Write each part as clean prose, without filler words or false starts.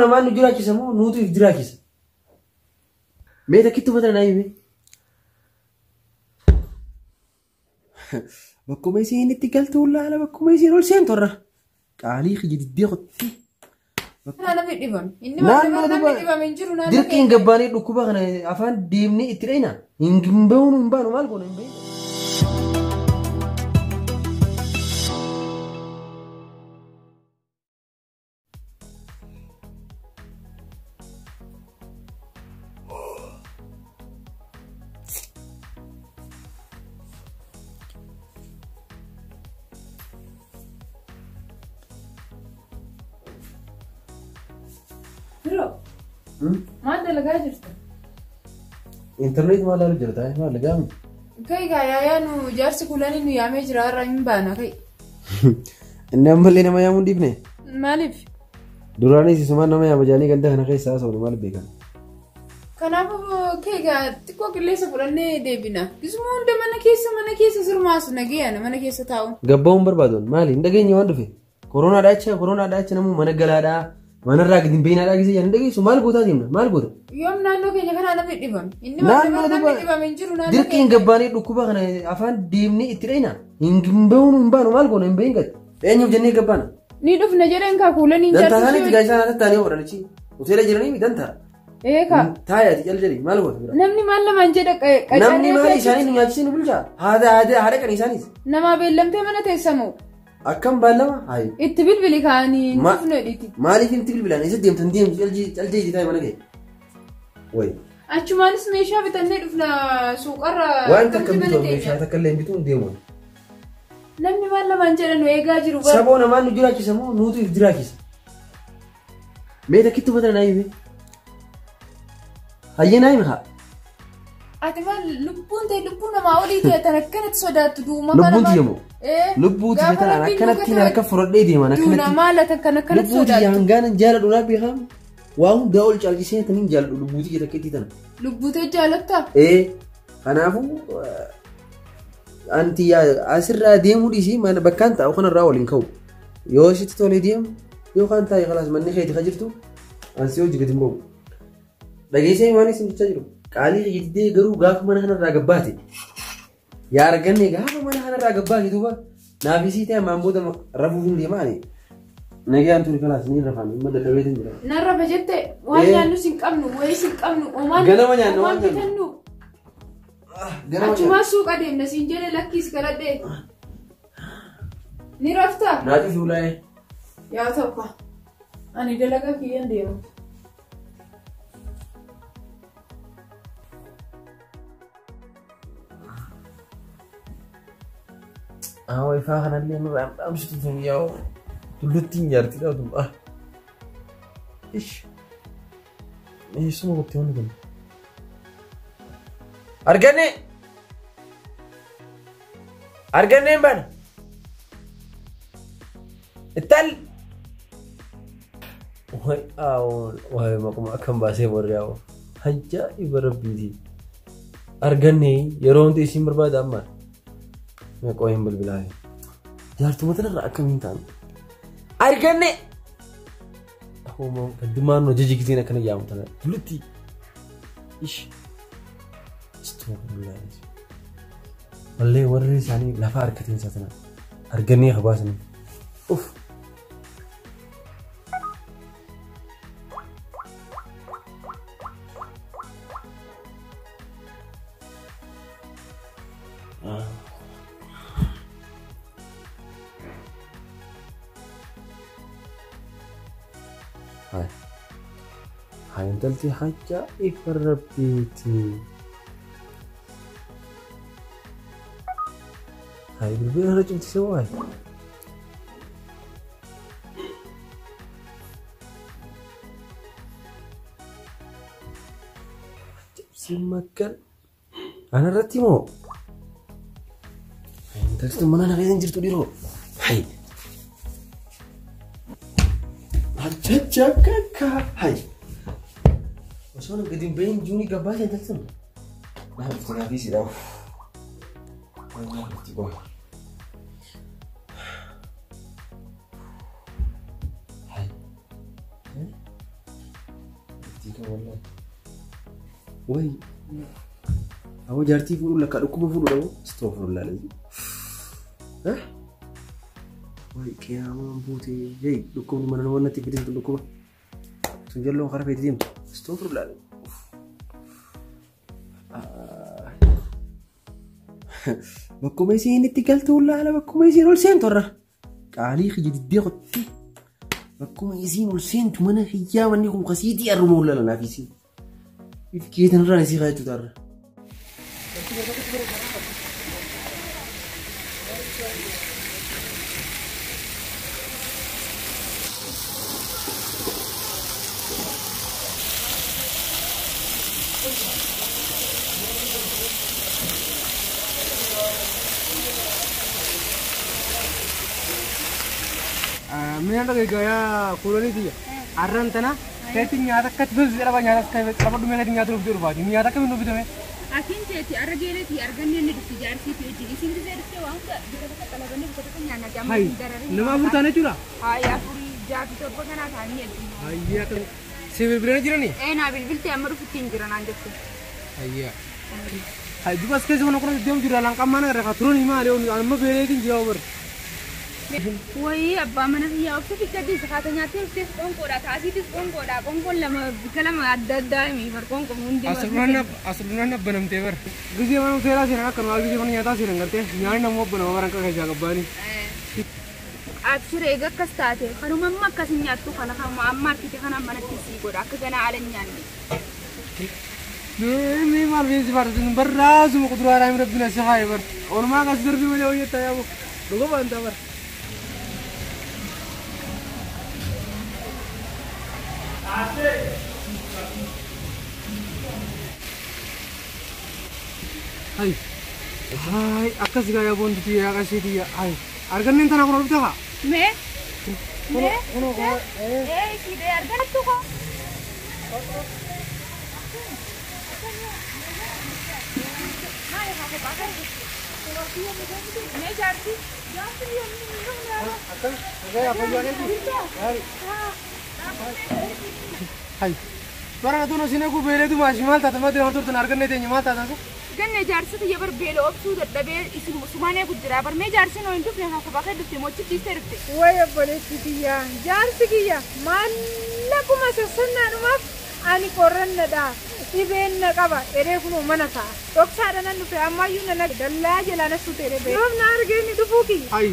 namaan nu jiraachisa moo nuutu if jiraachisa? Mee takkitti uffata naa himi. Bakkuma isiin itti galtu laala bakkuma isiin ol seentu irra. Qaalii kiyya diddee qotti. Namni dhibame. Inni Naannoo namni duuba dhibame hin jiru naannoo dirqiin gabbaanii dhukkuba kana afaan deemnee itti dhayna. Hin bahuun hin baanu maal goona hin bahin. Biroo maal dalagaa jirta? Intarneet maal laalu jira taa'ee maal gaami? Kai gaa yaayaa nu jaarsi kulanii nu yaamee jira har'a hin baana kai. Inni ammallee nama yaamuu hin dhiifne. Maaliif? Duraanis isumaan nama yaama jaanii ganda kana keessa haasa'u maal beekan? Kanaafuu kee gaa xiqqoo qilleensa fudhannee deebina. Gisuma hunda mana keessa sirmaas nageeyana mana keessa taa'u. Gabbaa'uun barbaaduun maali? Hin dhageenye waan dhufe. Koronaadhaa jecha koronaadhaa jecha namuu mana galaadhaa manarraa gadi hin beeynaadhaa gisee hin dhageessu maal gootaa deemna maal goota? Yoom naannoo keenya kanaa namni dhibame? Inni Naannoo namni duuba dhibame hin jiru naannoo dirqiin keenya. gabbaanii dhukkuba kana afaan deemnee itti dhayna. Hin bahuun hin baanu maal goona hin bahin gadi. Eenyuuf jennee gabbaana? Ni dhufna jedheen kaa kuulanii Dantaa jaarsi isaaniitti gaa isaan haasatti taa'anii godhan hoteela jiranii dantaa. Ee kaa. Taayaati cal jedhi maal goota bira? Namni maal lamaan jedha Namni qacarree maal isaanii nu nyaachisee nu bulchaa? Haadha haadha haadha kan isaanis. Namaa beellamtee mana teessamu. Akkam baallama? Hayi. Itti bilbili kaanii hin dhufne dhiti. Maaliif itti bilbilaan? Isa deemtan deemtu caljeeji taa'e mana kee. Wayi. Achumaanis meeshaa bitannee dhufna suuqarra. Waan takka akkamitti bituu mana meeshaa teenya? takka illee hin bituu hin deemu. Namni maal lamaan jedha nu eegaa jiru bara. Saboo namaan nu jiraachisa moo nuutu if jiraachisa? Mee takkitti uffata naa himi. Hayyee naa himi haa. Ati maal lubbuun ta'e lubbuu namaa olii ta'e tan akkanatti sodaattu duuma Lubbuun tiyya moo? Ee. Lubbuu tiyya Gaafa tanaan Rabbiin nu akkanattiin gatame harka fudhadhee deeman duuna akkanatti. maal atan kan akkanatti Lubbuu tiyya sodaattu. hangaanan jaaladhu naa beekam. Waa hundaa ol caalchisee taniin jaaladhu lubbuu tiyya takka tana. Lubbuu ta'e jaalattaa? Ee kanaafuu anti asirraa deemuu dhiisii mana bakkaan taa'u kanarraa waliin ka'u. Yoo sitti tolee deemu yookaan taa'e kalaas manni keeti ka jirtu ansi hojii gadi hin ba'u. Dhageessee waan isin jechaa jiru. Qaalii diddee garuu gaafa mana kanarraa gabbaate. Yaa arganne gaafa mana kanarraa gabbaate duuba naaf isii ta'e ammaan booda rafuuf hin deema ani. Nagaan ture kalaas ni rafaan amma dadhabeetiin jira. Nan rafa jette waan Ee. nyaannus hin qabnu wayis hin qabnu omaan Ganama nyaanna omaan waan nyaannu. bitannu. Ganama nyaanna. Achumaan suuqa deemna siin jedhe lakkiis kadhadhe. Ni raftaa? Naati fuulaa'ee. Yaa tokko. Ani dalagaa kiyyan deema. Awa ifaa kanallee nurraa hin dhaamsitu tun yaa'u tulluttiin jaartii dhaabdu. Ah. Ish. Eessuma qottee wanni kun. Arganne! Arganne hin baana. Ittal! Wayi aawon wayi maquma akkam baasee warri aawon. Ajaa'iba rabbiiti. Arganne yeroo hundi isin barbaada amma. Meeqoo hin bilbilaa. Jaartuma tanarraa akkamiin ta'an? Arganne! Gaddumaan hojii giseen akkana yaamu tana. Tullutti. Ish. Astagfirullah. Wallee warri isaanii lafa harkatiin isaa tana. Argannee habaasanii. Uff. Hai. Hai intalti ajaa'iba rabbiiti. Hai bilbila irra cimsise waay. Ajaa'ibsi makkan. Ana irratti moo? Hai intalti tun mana na keessa hin jirtu dhiiroo. Hai. Ajaja Hai. Osoo na gadi hin bahin juunii gabbaatee intalti tun. Naa dhufte naaf isiidha. Naa dhufti qofa. Hai. Jaartii kan wallahi. Wayi. Awwa jaartii fuudhu lakka dhukkuba fuudhu dhabu. Astaghfirullah lazim. Eh? Wayi qiyaamaan buutee. Hey dhukkubni mana nama natti fidin tun dhukkuba. Tun jalloon karaa feeti deemtu. Astaghfirullah lazim. Bakkuma isiin itti galtu laala bakkuma isiin ol seentu irra. Qaalii kiyya diddee qotti. Bakkuma isiin ol seentu mana kiyyaa manni kun kasiitii arruma ol laala naaf isiin. If keetan irraan isii kaayachuu taarra. Minaan dhagee kuulanii tiyya. Arraan tana keetti nyaata akkatti tolchu jedhama nyaata akka qabadhu mee keetti nyaata nuuf jedhu baati. Nyaata akkamiin nuuf bitame? Akin teeti arra geeleeti arganne inni dhufti jaarsiiti wajjin isin gisee dhuftee waan hunda bika takka qalabanii bika takka nyaanna jaamma Hayi hin dararin. nama afur taane jechuudha. Hayi afurii jaafi torba kanaa ta'anii hedduu. Hayyee akkam si bilbilanii jiranii? Ee naa bilbiltee amma dhufutti hin jira naan jette. Hayyee. Hayi duba as keessa kun akkuma deemu jira laan qammaan agarra ka turuun himaa alee amma beeleetiin jira obar. Wayii abbaa mana kiyyaa obsa fikkaddiis haata nyaattee dhuftees qoonqoodha taasiitis qoonqoodha qoonqoon lama bika lama adda addaa himi bar qoonqoon hundi. Asirraan abbanamtee bar. Gisee mana hoteelaa seenan akkanuma gisee mana nyaataa seenan gartee nyaanni namuu abbanama baran kakka qabbaanii. Abshir eega akkas taate kanuma amma akkas hin nyaattu kana kanuma amma harkite kanaan manatti sii godha akka ganaa ala hin nyaanne. Mee maal beesi faarsin barraasuma kuduraaraa rabbina si haaye bar. Oolmaa kas darbii malee hojjetta yaabu. Dhuga baanta bar. Hai. Hai akkas gaa yaaboon duti yaa qashiiti yaa. Hai. Arganneen tana kun ol ta'a. Mee? Mee? Kunoo kunoo. Ee ishii argattu koo. Mee jaarsi? Jaarsi biyya inni hin dhufne. Akkam. Gaa fayyaa keeti. Gaarii. Hai. Bara tuno sine ku beeleetu maashi maal taata maal deemaa turtan argannee teenya maal taata su? Ganne jaarsi tiyya bar beela obsuu dadhabee isin sumaanee guddiraa bar mee jaarsi noo hin dhufne haa kophaa kee dhufte mochi dhiistee dhufte. Way obboleessi kiyya jaarsi kiyya maallaquma sassannaadhumaaf ani qorrannadha dhibeen na qaba eree kunoo mana ta'a dhoksaadha nan dhufe ammayyuu nana dallaa jalaa na suute eree beela. Yoom na argee inni dhufuu kiyya. Hai.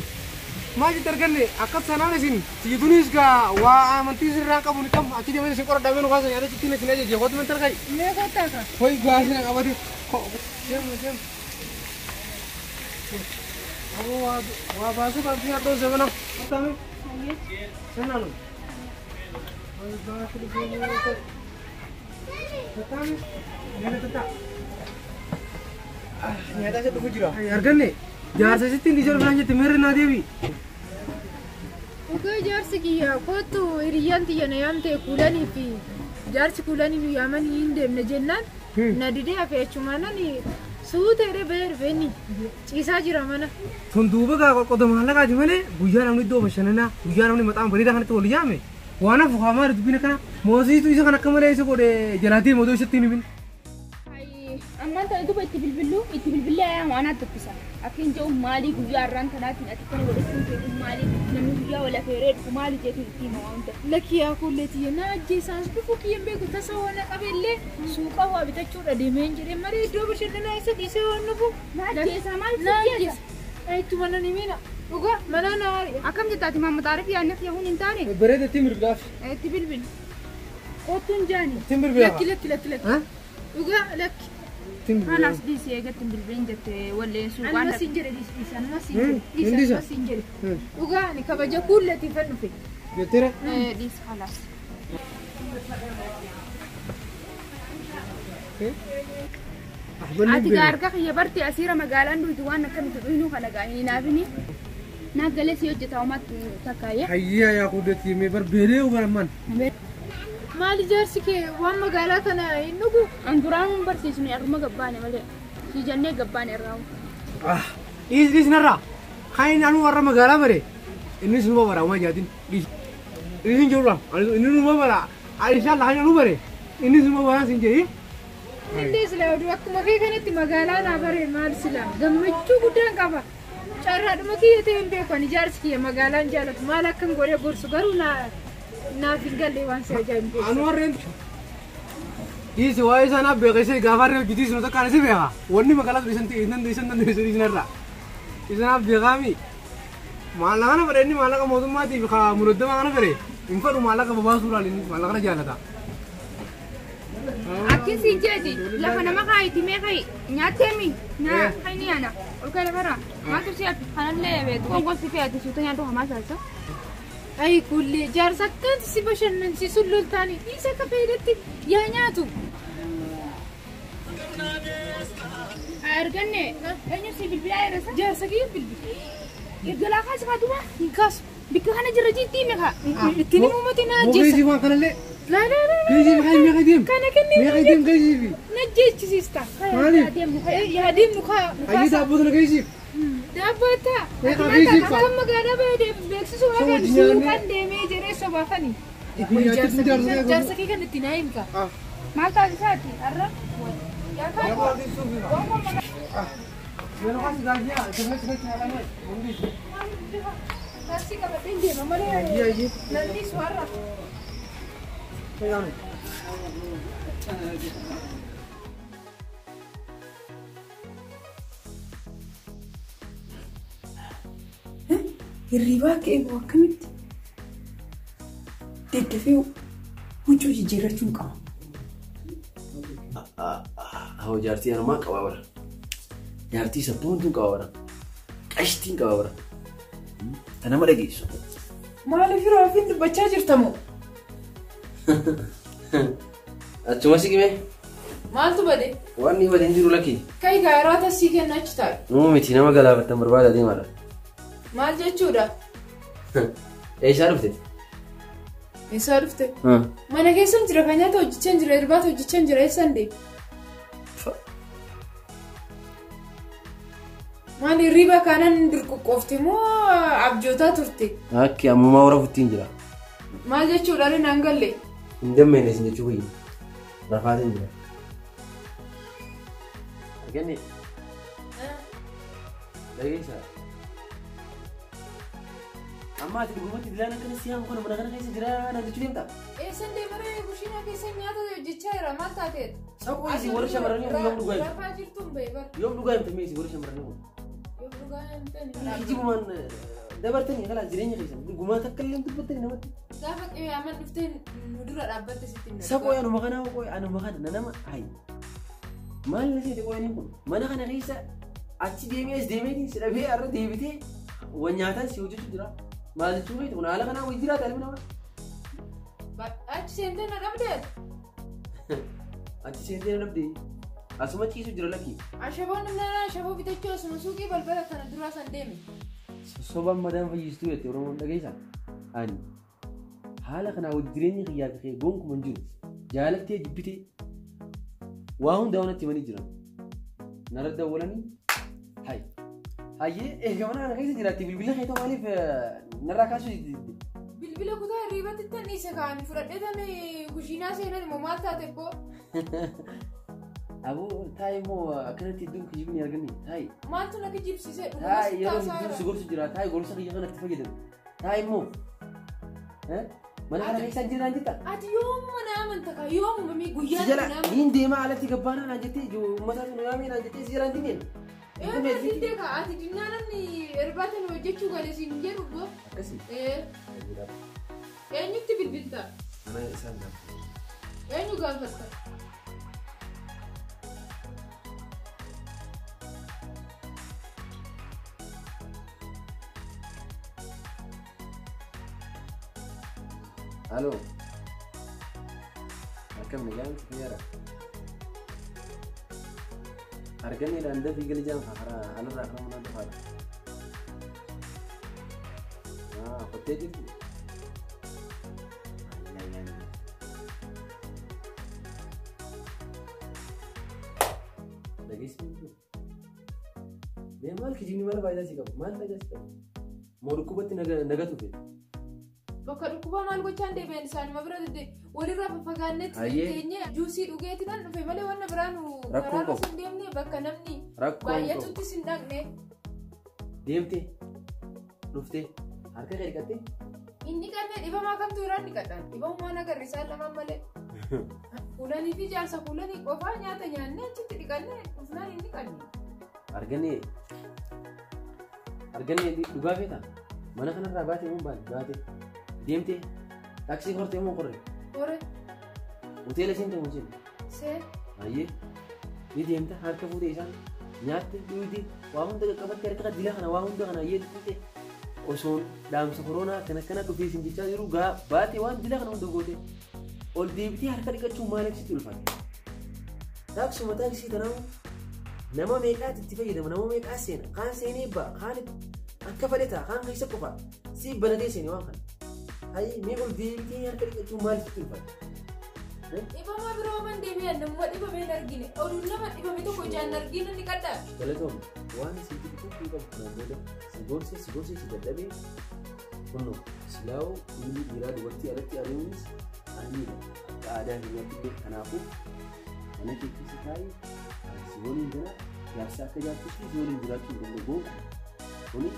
Maal jette arganne akkas sanaan isin siitunis gaa waa amantii sirraa qabu ni kam achi deemee isin qoradhaa mee nu kaasa nyaata chittiin isin ajaje kootu men tarkai. Mee kottaa ka. Hoi gaasina qabate. Deemu deemu. Aboo waa baasuu qabdi haddoo sebana. Kottaa Senanu. Hoi baasuu dhufee. Kottaa nyaata tatta. Nyaata isa dhufu jira. Arganne jaarsa sittiin dhiisee dhufnaan jette meerri naa deebi. Dhugaa jaarsi kiyya kottu hiriyyaan tiyya na yaamte kuulanii fi jaarsi kuulanii nu yaamanii hin deemne jennaan na didee hafe achumaan suuta eree bahee dhufe inni ciisaa jira mana. Tun duuba gaa qoqqoodama maallaqaati malee guyyaa namni iddoo bashannanaa guyyaa namni maxaan bareedaa kanatti wal yaame waan hafu haa maali dubbiin akkana moosiitu isa kan akka malee isa godhe jalaa deema odoo isatti hin himin. Ammaan tana duba itti bilbillu itti bilbillee ayyaama anaatti dubbisa. Akka hin jedhu maalii guyyaa har'aan tanaatiin ati kana godhachuun keetu maalii namni guyyaa wal afeeree dhufu maali jeetiin itti hima waan hunda. Lakki yaa kuullee tiyya na ajjeesaan dhufuu kiyya hin beeku tasa waan qabeellee suuqa waa bitachuudha deemeen jedhee malee iddoo bashannanaa isa dhiisee waan dhufu. Na ajjeesaa maal Na si ajjeesa? ajjeesa. Ittuma nan himina dhugaa mana na ari'a. Akkam jettaati maamma xaariif yaadne yahuun hin taane? Bareeda ittiin bilbilaaf. Itti bilbil. Kottuun jaani. Ittiin bilbilaaf. Lakki lakki lakki lakki. Dhugaa lakki. Ittiin bilbilaaf. Kanaas dhiisii eegatti hin bilbilin jette walleen suuqaan Anuma siin jedhe dhiisi dhiisi anuma siin Hmm, jedhe dhiisi hin dhiisa? anuma siin jedhe. Dhugaa ani kabaja kuulleetiifan dhufe. Jetteera. Dhiisi kalaas. Ahbanni Ati gaa harka kiyya barte asiira magaalaan duuti waan akkamitti dhuyinuu kana gaa hin naafini. Naa galee si hojjeta homaatti takkaayee. Hayyaa yaa kuudetti mee bar beelee ugaramman. Maali jaarsi kee waan magaalaa kana hin dhugu? An duraan hin barsiisnu haruma gabbaane malee. Si jennee gabbaane irraa. Dhiis dhiis narraa. Kan inni anuu warra magaalaa bare innis numa bara uma jaatin dhiis. Dhiis hin jirudha. Inni numa bara. Inshallah kan anuu bare. Inni suma waan sin jedhi. Illee sila oduu akkuma kee kanatti magaalaa naa bare maal sila gammachuu guddaan qaba. Carraadhuma kiyya ta'e hin beeku ani jaarsi kiyya magaalaan jaalatu maal akkan godhee gorsu garuu naaf hin galle waan si ajaa'ibu. Anu warreen dhiisi waa'ee isaa naaf beekee gaafa harree hojjetii sun takkaan si beeka. Wanni magaalaa ture isan isan dandeessu isinarra. Isanaaf beekaami. Maallaqa kana fedhe inni maallaqa mootummaatiif haa muradamaa kana fedhe hin fedhu maallaqa babaasuudhaan inni maallaqa kana jaalata. Akkin siin jeeti lafa nama kaayitii mee kayi nyaatteemi naa kayni ana ol kee lafarraa maaltu si hafi kanallee beeku gongon si fe'ati suuta nyaatu hamaa saalsa. Ayi kullee jaarsa akkanatti si bashannansiisu loltaanii dhiisa akka fayyadatti yaa nyaatu. Arganne eenyu si bilbilaa yeroo Jaarsa kiyya bilbila. Galaa kaasi kaatuma Hin kaasu. bikka kana jirra jiitti hime kaa. Ittiin himuumati na ajjeessa. Mogeesii waan kanallee Laa laa laa. geesii fi meeqa deem Kana kennee meeqa deem geesii fi na jechisiista. Maaliif? Yaa deemnu kaa. Hayyuu daabboo sana geesiif. Daabbata. Meeqa geesiif Akka magaalaa bahee beeksisuu Soo akka wajjin nyaannee- suuqaan deemee jedhee sobaafani. Nyaachisuun jaarsa Jaarsa kee kan itti naa himta. Maal taasisaati har'a? Taasii qabadheen deema malee namni suarra. Hirribaa ka'e moo akkamitti daddafee huccuu jijjiirrachuun qaba. Hoo jaartii anumaa qaba bara. Jaartii sabboontuun qaba bara. Qashtiin qaba bara. Ta nama dhageessu. Maaliif yeroo ofiin dubbachaa jirtamoo? Achuma siqime Maaltu bade? waan ni waliin jiru lakki. Kai gaaraa tasii kenna achi taa'e. Nuu miti nama galaafattan barbaada deemaadha. Maal jechuudha? Eessaa dhufte? Eessaa dhufte? Mana keessan jira kan nyaata hojjechaa hin jira irbaata hojjechaa hin jira eessaan deema? Maal hirriba kaanaan dirqoqqoofte moo abjootaa turte? Akki ammumaa hora futtiin jira. Maal jechuudha ani naan galle? Hin dammeene isin jechuu kiyya. Rafaatiin jira. Arganne. Dhageessaa. Amma ati dhugumatti bilaan akkana si haamu kana mana kana keessa jira naan jechuu deemtaa? Eessan deemaree kushiinaa keessa nyaata hojjechaa jira maal taateet? Saqoo isin warra shamarranii kun yoom dhugaa himtu? Rafaa jirtuun ba'e bara. Yoom dhugaa himtu mee isin warra shamarranii kun? Yoom dhugaa himtan? Kijibumaan dabartanii kalaas jireenya keessan dhugumaa takka illee dubbattanii namatti. Gaafa qiyaaman dhuftee nu dura dhaabbatte sitti hin Saqoo anuma kana qoy anuma kana na nama hayi. Maal na seete qoyaniin kun mana kana keessa achi deemee as deemee si dhabee har'a deebitee waan nyaataan si hojjechuu jira. Maal jechuu feeti kun haala kanaa wayii jiraata ilmi namaa. Achi seentee na dhabdee? Achi seentee na dhabdee asuma ciisu jira lakki. Ashaboon nana ashaboo bitachuu asuma suuqii balbala kana duraa san deeme. Sobaan madaan fayyistuu jette Oromoon dhageessaa. Ani haala kanaa wajji jireenya kiyyaa fi kee gonkumaa hin jiru. Jaalattee jibbitee waa hundaa wanatti himanii jiran. Narra dawwalanii hayi. Hayyee eega mana kana keessa jiraatti bilbila keetoo maaliif narraa kaasuu didde? Bilbila kutaa hirribatti tan dhiise kaa'anii fudhadhee tan kushiinaa seenan immoo maal taate boo? Aboo taa'i immoo akkanatti iddoon kijibni arganne taa'i. Maaltu na kijibsiisee dhuguma Taa'i si yeroo taasaa hedduu si jira? gorsu jira taa'i gorsa kiyya kanatti fayyadamu. Taa'i immoo mana kana keessa hin jiraan jettaa? Ati yoomuma na amanta kaa yoomuma mi Si guyyaa jala na amanta. niin deemaa alatti gabbaanaa naan jettee uummataatu nu yaamee naan jettee si jalaan dinneen. Ee na diddee kaa ati dinnaa namni irbaata nu hojjechuu gale siin jedhu boo. Akkasii. Ee eenyutti bilbilta? Ana isaan gaafa. Eenyu gaafatta? Aloo. Akkam nagaan fayyaadha. Arganneedhaan dafii gali jaan karaa alarraa karaa manaa dhufaadha. Qottee jirtu. Dhageessi jirtu. Mee maal kijibni maal faayidaa si qabu? Maal faayidaa si qabu? Moo dhukkubatti nagatu feete? Bakka dhukkuba maal gochaan deebi'an isaanuma bira walirraa faffagaannetti teenyee juusii dhugeetti nan dhufe malee wanna biraa nu karaarra hin deemne bakka namni baay'atutti sin dhaqne. Deemte dhuftee harka kee dhiqattee? Inni qabne dhibamaa kamtu irraan dhiqadhaan dhibamumaan agarre isaan lamaan malee. Fuulanii fi jaarsa fuulanii qofaa nyaata nyaannee achitti dhiqannee dhufnaan inni qabne. Argannee dhugaa feetaa? Mana kanarraa baatee moo baate? Deemtee taaksii hortee moo qorre? Qorre. Hoteela seente moo seente? Seen. Ayyee ni deemta harka fuutee isaan nyaatte dhugdee waa hunda qaqqabattee harka dila kana waa hunda kana ayyee tuqxe osoon dhaamsa koronaa kan akkana dhufee siin jechaa jiru gaa baatee waan dila kana hunda goote ol deebitee harka dhiqachuun maaliif sitti ulfaate? Taaksuma taaksii tanaa nama meeqaatti itti fayyadama nama meeqaa seena kaan seenee ba'a kaan akka fedhe ta'a kaan keessa qofa si banatee seene waan kana. Ayi mee ol deebitee harka dhiqachuun maaliif sitti ulfaate? Dhibamaa biroo man deebi'an namuma dhibame hin argine oduun nama dhibame tokko ijaan arginu ni qaddaa. Galatoom waan isin xixiqqoo hin qabu kanaan booda si gorsee si gorsee si dadhabee kunnoo silaa'oo inni dhiiraa dubartii alatti ari'uunis aniidha akka aadaa keenyaatti illee kanaafuu mana kee keessa taa'ee si waliin jira jaarsa akka jaartutti si waliin jiraachuu hin danda'u kuni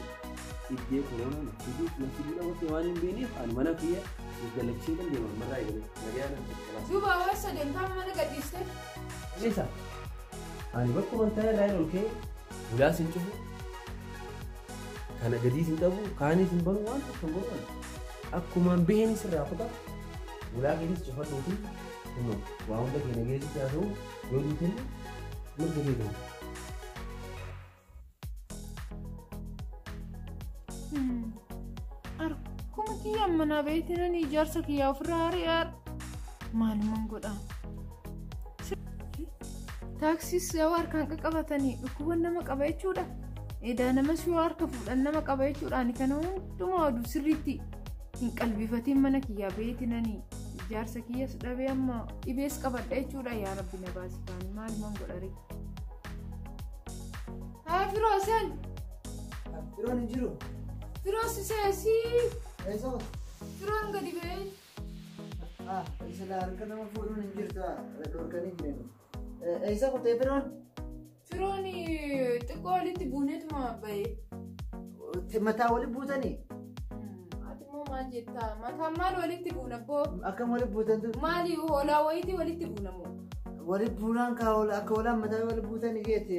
iddee koronaa na fiduu dhabatte waan hin beekneef ani mana kiyya galachee kan deeman marraa eegalee nagaa nan tattaalaas. Duuba hawaasa deemtaa mana gadhiiste. Isa ani bakkuma ta'e irraa ol ka'ee ulaas hin cufu kana gadiis hin qabu kaanis hin banu waan tokko hin godhan akkumaan baheenis irraa kutaa ulaa keetis cufadhuuti kunoo waa hunda keenya geessitti haa ta'u yoo duutelle mirga beekamu. Akkuma kiyyaan manaa baheetiin ijaarsa kiyyaa ofirraa ari'aadha. Maalumaan godhaa? Taaksiis yoo harkaan qaqqabatanii dhukkuba nama qaba jechuudha. Edaa namas yoo harka fuudhan nama qaba jechuudha. Ani kana hundumaa oduu sirriitti hin qalbifatiin mana kiyyaa baheetiin ijaarsa kiyyas dhabee amma dhibees qabadha jechuudha. Yaa Rabbi na baasi taani maalumaan godha ree? Haa firoo seen! Firoon hin jiru. Firoo sisee. Eessa? Firoon gadi ba'ee. Isa harka nama fuudhuun hin jirtu dhorkanii jireenya. Eessa kutee firoon? Firoon xiqqoo walitti buuneetuma ba'ee. Mataa walitti buutanii? Ati immoo maal jettaa? Mataan maal walitti buuna boo? Akkam walitti buutantu? Maali hoolaa wayiitii walitti buuna moo? Walitti buunaan akka hoolaan mataa walitti buutanii geete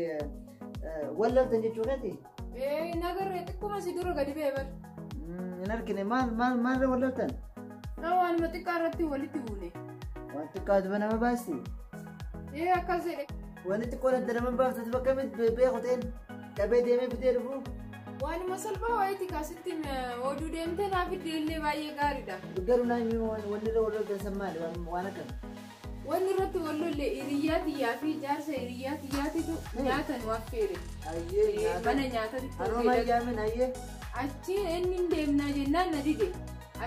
wallaaltan jechuudha. Nagarree xiqquma si dura gadi ba'ee bar. Hin argine maal maal maalirra wallaaltan? Waanuma xiqqaa irratti walitti buune. Waan xiqqaa duba nama baasti? Akkas jedhe. Wanni xiqqoon adda nama baaftu akkamitti beeku ta'een qabee deemee fidee dhufu? Waanuma salphaa wayiiti kaasitti oduu deemtee naaf illee baay'ee gaariidha. Garuu naan wanni irra wallaaltan san maali waan akkam? Wanni irratti wallolle hiriyyaa tiyyaa fi jaarsa hiriyyaa tiyyaatitu nyaata nu affeere. Mana nyaatatti tolfee. Achi inni hin deemnaa jennaan na dide.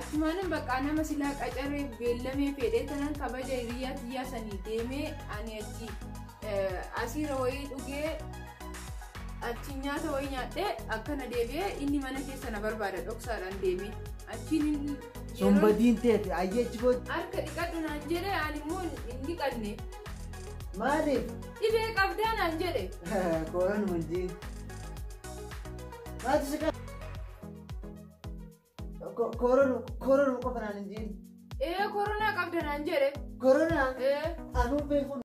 Achumaanin bakka nama silaa qacaree beellamee fedhee tanan kabaja hiriyyaa tiyyaa sanii deemee ani achi asiira wayii dhugee achi nyaata wayii nyaadhee akkana deebi'ee inni mana keessa na barbaada dhoksaadhaan deemee. Achiin inni Sombadiin teete ayyee achi booda. Harka dhiqadhu naan jedhe ani immoo hin dhiqanne. Maaliif? Dhibee qabdaa naan jedhe. Kooraan wajjin. Maatu si qaba? Kooroon qofa naan hin jiin. Koronaa qabda naan jedhe. Koronaa? Anuu beeku.